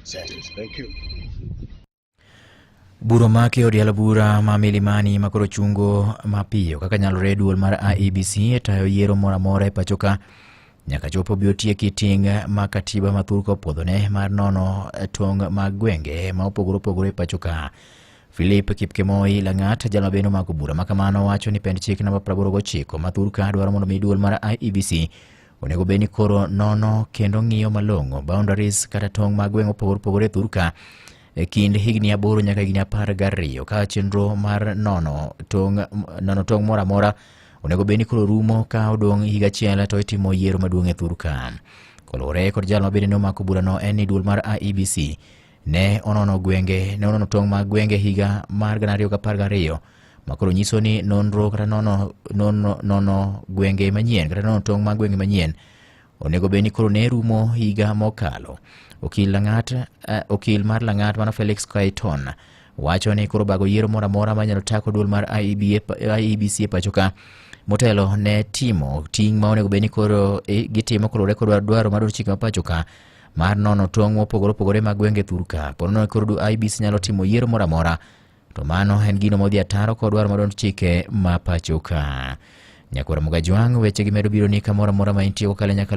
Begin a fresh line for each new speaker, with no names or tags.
Service. Thank you.
Bura omaki e od yalo bura ma Milimani ma koro chungo mapiyo kaka nyalore duol mar IEBC e tayo yiero moro amora e pachoka nyaka chop obi otieki ting' ma katiba ma thurka opuodhone mar nono tong' mag gwenge ma opogore opogore e pachoka. Philip Kipkemoi Lang'at, jal ma bende omako bura ma kamano, wacho ni pend chik namba 89 ma thurka dwaro mondo mi duol mar IEBC onego bed ni koro nono kendo ng'iyo malong'o boundaries kata tong' mag gweng' mopogore opogore e thurka e kind higni 8 nyaka higni 12 ka chenro mar nono tong' moro amora onego bed ni koro rumo ka odong' higa achiel to itimo yiero maduong' e thurka. Koluwore kod jal ma bende ne omako burano en ni duol mar IEBC ne onono gwenge ne onono tong' mag gwenge higa mar 2012 ma koro nyiso ni nonro kata nono gwenge manyien kata nono tong' mag gwenge manyien onego bed ni koro ne rumo higa mokalo. Okil Lang'at, okil mar Lang'at mano Felix Kaiton wacho ni koro bago yiero moro amora manyalo tako duol mar IEB, IEBC e pacho ka motelo ne timo ting' ma onego bed ni koro gitimo koluwore kod dwaro mar chike ma pacho ka mar nono tong' mopogore opogore mag gwenge thurka. Ponono koro IEBC nyalo timo yiero moro amora to mano en gino modhi ataro kod dwaro mar chike ma pacho ka. Nyakwar Mugajwang' weche gi medo biro ni kamoro amora ma intie kokalo nyaka.